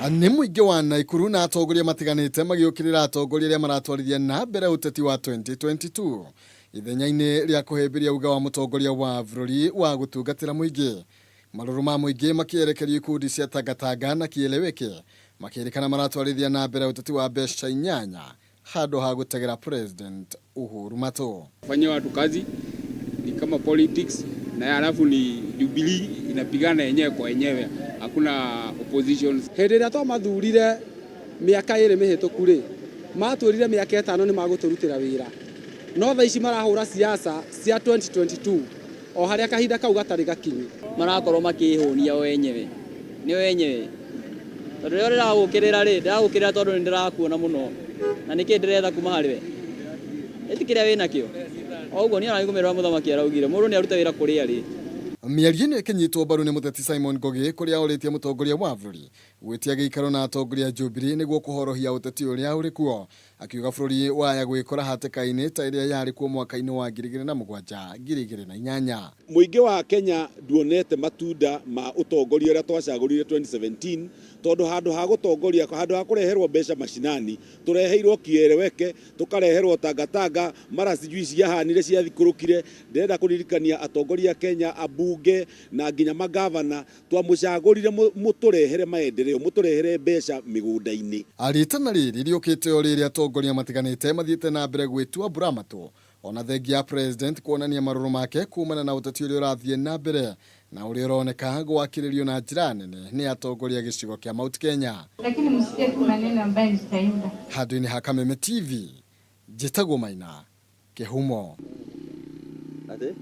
Nĩ mũingĩ wa Naikuru na atongoria matiganĩte magĩũkĩrĩra atongoria arĩa maratwarithia na mbere ũteti wa 2022 ithenya-inĩ rĩa kũhĩmbĩria uga wa mũtongoria wa bũrũri wa gũtungatĩra mũingĩ. Marũrũ ma mũingĩ makĩerekerio ikundi cia Tangatanga na Kieleweke makĩrĩkana maratwarithia na mbere ũteti wa mbeca inyanya handũ ha gũtegera President Uhuru matũ. Fanyia watu kazi ni kama politics na halafu ni Jubilee inapigana yenyewe kwa yenyewe, hakuna opposition. Hĩndĩ ĩrĩa twamathurire mĩaka ĩrĩ mĩhĩtũku rĩ, matwĩrire mĩaka ĩtano nĩ magũtũrutĩra wĩra, no thaa ici marahũra siasa cia 2022 o harĩa kahinda kau gatarĩ gakinyu. Marakorwo makĩĩhũnia o enyewe nĩo enyewe tondũ rĩrĩa ndĩragũkĩrĩra rĩ, ndĩragũkĩrĩra tondũ nĩ ndĩrakuona mũno na nĩkĩ ndĩretha kuma harĩ we ĩti kĩrĩa wĩnakĩo o ũguo niĩ ona nĩngũmera ũrĩa mũthamaki araugire mũndũ nĩ arute wĩra kũrĩa arĩ. Mĩario ĩno ĩkĩnyitwo mbaru nĩ mũteti Simon Ngũgĩ kũrĩa orĩtie mũtongoria wa bũrũri gwĩtia gĩikaro na atongoria a Jubilee nĩguo kũhorohia ũteti ũrĩa ũrĩ kuo, akiuga bũrũri waya gwĩkora hatĩka-inĩ ta ĩrĩa yarĩ kuo mwaka-inĩ wa 2007, 2008. Mũingĩ wa Kenya nduonete matunda ma ũtongoria ũrĩa twacagũrire 2017 tondũ handũ ha gũtongoria, handũ ha kũreherwo mbeca macinani, tũreheirwo kieleweke, tũkareherwo tangatanga, mara sijui ciahanire ciathikũrũkire. Ndĩrenda kũririkania atongoria a Kenya, ambunge na nginya magavana, twamũcagũrire mũtũrehere maendeleo, mũtũrehere mbeca mĩgũnda-inĩ. Rĩtana rĩrĩ rĩũkĩte o rĩrĩ atongoria matiganĩte mathiĩte na mbere gwĩtua mburamatũ ona thengia ya President kuonania marũrũ make kumana na ũteti ũrĩa ũrathiĩ na mbere na ũrĩa ũroneka gwakĩrĩrio na njĩra nene nĩ atongoria a gĩcigo kĩa Mount Kenya. Lakini msikie tu maneno ambayo nitaimba. Handũ-inĩ ha Kameme TV, njĩtagwo Maina Kĩhumo. Atĩ?